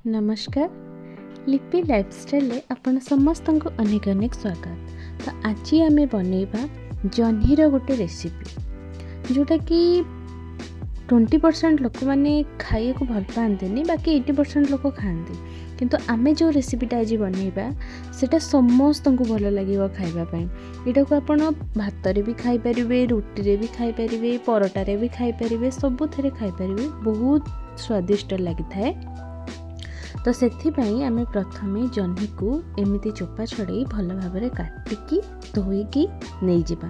ନମସ୍କାର, ଲିପି ଲାଇଫଷ୍ଟାଇଲରେ ଆପଣ ସମସ୍ତଙ୍କୁ ଅନେକ ଅନେକ ସ୍ୱାଗତ। ତ ଆଜି ଆମେ ବନେଇବା ଜହ୍ନିର ଗୋଟେ ରେସିପି, ଯେଉଁଟାକି 20% ଲୋକମାନେ ଖାଇବାକୁ ଭଲ ପାଆନ୍ତିନି, ବାକି 80% ଲୋକ ଖାଆନ୍ତି। କିନ୍ତୁ ଆମେ ଯେଉଁ ରେସିପିଟା ଆଜି ବନେଇବା, ସେଇଟା ସମସ୍ତଙ୍କୁ ଭଲ ଲାଗିବ ଖାଇବା ପାଇଁ। ଏଇଟାକୁ ଆପଣ ଭାତରେ ବି ଖାଇପାରିବେ, ରୁଟିରେ ବି ଖାଇପାରିବେ, ପରଟାରେ ବି ଖାଇପାରିବେ, ସବୁଥିରେ ଖାଇପାରିବେ। ବହୁତ ସ୍ୱାଦିଷ୍ଟ ଲାଗିଥାଏ। ତ ସେଥିପାଇଁ ଆମେ ପ୍ରଥମେ ଜହ୍ନିକୁ ଏମିତି ଚୋପା ଛଡ଼େଇ ଭଲ ଭାବରେ କାଟିକି ଧୋଇକି ନେଇଯିବା।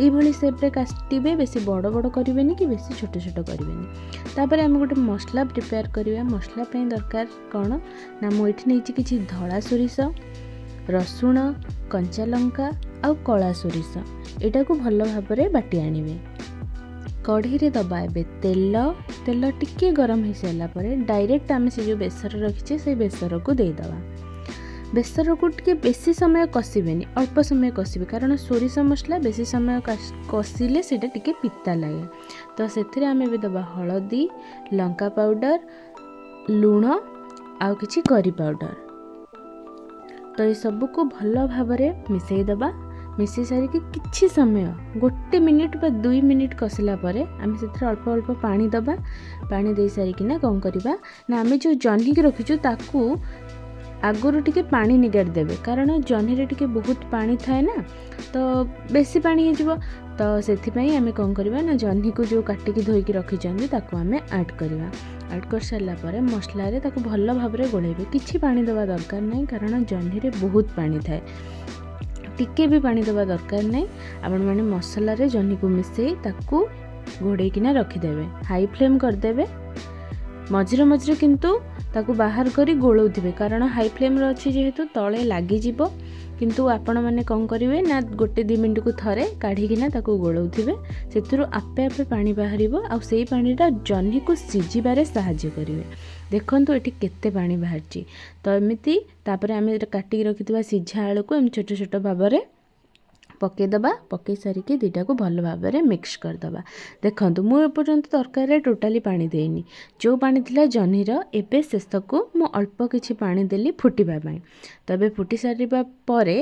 ଏଇଭଳି ସେପ୍ରେ କାଟିବେ, ବେଶୀ ବଡ଼ ବଡ଼ କରିବେନି କି ବେଶୀ ଛୋଟ ଛୋଟ କରିବେନି। ତାପରେ ଆମେ ଗୋଟେ ମସଲା ପ୍ରିପେୟାର କରିବା। ମସଲା ପାଇଁ ଦରକାର କ'ଣ ନା, ମୁଁ ଏଠି ନେଇଛି କିଛି ଧଳା ସୋରିଷ, ରସୁଣ, କଞ୍ଚା ଲଙ୍କା ଆଉ କଳା ସୋରିଷ। ଏଇଟାକୁ ଭଲ ଭାବରେ ବାଟି ଆଣିବେ। କଢ଼େଇରେ ଦେବା ଏବେ ତେଲ। ତେଲ ଟିକିଏ ଗରମ ହେଇସାରିଲା ପରେ ଡାଇରେକ୍ଟ ଆମେ ସେ ଯେଉଁ ବେସର ରଖିଛେ, ସେଇ ବେସରକୁ ଦେଇଦେବା। ବେସରକୁ ଟିକେ ବେଶୀ ସମୟ କଷିବେନି, ଅଳ୍ପ ସମୟ କଷିବେ, କାରଣ ସୋରିଷ ମସଲା ବେଶୀ ସମୟ କଷିଲେ ସେଇଟା ଟିକେ ପିତା ଲାଗେ। ତ ସେଥିରେ ଆମେ ଏବେ ଦେବା ହଳଦୀ, ଲଙ୍କା ପାଉଡ଼ର, ଲୁଣ ଆଉ କିଛି କରି ପାଉଡ଼ର। ତ ଏସବୁକୁ ଭଲ ଭାବରେ ମିଶାଇ ଦେବା। ମିଶାଇ ସାରିକି କିଛି ସମୟ, 1 ମିନିଟ୍ ବା 2 ମିନିଟ୍ କଷିଲା ପରେ ଆମେ ସେଥିରେ ଅଳ୍ପ ଅଳ୍ପ ପାଣି ଦେବା। ପାଣି ଦେଇ ସାରିକିନା କ'ଣ କରିବା ନା, ଆମେ ଯେଉଁ ଜହ୍ନିକି ରଖିଛୁ, ତାକୁ ଆଗରୁ ଟିକେ ପାଣି ନିଗାଡ଼ି ଦେବେ, କାରଣ ଜହ୍ନିରେ ଟିକେ ବହୁତ ପାଣି ଥାଏ ନା, ତ ବେଶୀ ପାଣି ହେଇଯିବ। ତ ସେଥିପାଇଁ ଆମେ କ'ଣ କରିବା ନା, ଜହ୍ନିକୁ ଯେଉଁ କାଟିକି ଧୋଇକି ରଖିଛନ୍ତି, ତାକୁ ଆମେ ଆଡ଼୍ କରିବା। ଆଡ଼୍ କରିସାରିଲା ପରେ ମସଲାରେ ତାକୁ ଭଲ ଭାବରେ ଗୋଳେଇବେ। କିଛି ପାଣି ଦେବା ଦରକାର ନାହିଁ, କାରଣ ଜହ୍ନିରେ ବହୁତ ପାଣି ଥାଏ। ଟିକେ ବି ପାଣି ଦେବା ଦରକାର ନାହିଁ। ଆପଣମାନେ ମସଲାରେ ଜହ୍ନିକୁ ମିଶାଇ ତାକୁ ଘୋଡ଼େଇକିନା ରଖିଦେବେ, ହାଇ ଫ୍ଲେମ୍ କରିଦେବେ। ମଝିରେ ମଝିରେ କିନ୍ତୁ ତାକୁ ବାହାର କରି ଗୋଳଉଥିବେ, କାରଣ ହାଇ ଫ୍ଲେମ୍ରେ ଅଛି ଯେହେତୁ, ତଳେ ଲାଗିଯିବ। କିନ୍ତୁ ଆପଣମାନେ କ'ଣ କରିବେ ନା, 1-2 ମିନିଟ୍କୁ ଥରେ କାଢ଼ିକିନା ତାକୁ ଗୋଳଉଥିବେ। ସେଥିରୁ ଆପେ ଆପେ ପାଣି ବାହାରିବ ଆଉ ସେଇ ପାଣିଟା ଜହ୍ନିକୁ ସିଝିବାରେ ସାହାଯ୍ୟ କରିବେ। ଦେଖନ୍ତୁ, ଏଠି କେତେ ପାଣି ବାହାରିଛି। ତ ଏମିତି ତାପରେ ଆମେ କାଟିକି ରଖିଥିବା ସିଝା ଆଳୁକୁ ଏମିତି ଛୋଟ ଛୋଟ ଭାବରେ ପକାଇଦେବା। ପକାଇ ସାରିକି ଦୁଇଟାକୁ ଭଲ ଭାବରେ ମିକ୍ସ କରିଦେବା। ଦେଖନ୍ତୁ, ମୁଁ ଏପର୍ଯ୍ୟନ୍ତ ତରକାରୀରେ ଟୋଟାଲି ପାଣି ଦେଇନି। ଯେଉଁ ପାଣି ଥିଲା ଜହ୍ନିର। ଏବେ ଶେଷକୁ ମୁଁ ଅଳ୍ପ କିଛି ପାଣି ଦେଲି ଫୁଟିବା ପାଇଁ। ତ ଏବେ ଫୁଟି ସାରିବା ପରେ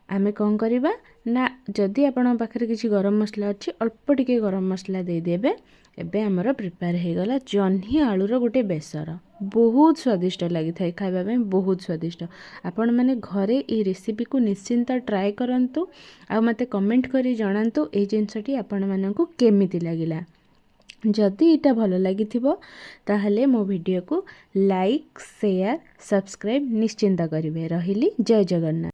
ଆମେ କ'ଣ କରିବା ନା, ଯଦି ଆପଣଙ୍କ ପାଖରେ କିଛି ଗରମ ମସଲା ଅଛି, ଅଳ୍ପ ଟିକେ ଗରମ ମସଲା ଦେଇଦେବେ। ଏବେ ଆମର ପ୍ରିପେୟାର ହେଇଗଲା ଜହ୍ନି ଆଳୁର ଗୋଟେ ବେସର। ବହୁତ ସ୍ୱାଦିଷ୍ଟ ଲାଗିଥାଏ ଖାଇବା ପାଇଁ, ବହୁତ ସ୍ୱାଦିଷ୍ଟ। ଆପଣମାନେ ଘରେ ଏଇ ରେସିପିକୁ ନିଶ୍ଚିନ୍ତ ଟ୍ରାଏ କରନ୍ତୁ ଆଉ ମୋତେ କମେଣ୍ଟ କରି ଜଣାନ୍ତୁ ଏଇ ଜିନିଷଟି ଆପଣମାନଙ୍କୁ କେମିତି ଲାଗିଲା। ଯଦି ଏଇଟା ଭଲ ଲାଗିଥିବ, ତାହେଲେ ମୋ ଭିଡ଼ିଓକୁ ଲାଇକ୍, ସେୟାର, ସବସ୍କ୍ରାଇବ୍ ନିଶ୍ଚିନ୍ତ କରିବେ। ରହିଲି, ଜୟ ଜଗନ୍ନାଥ।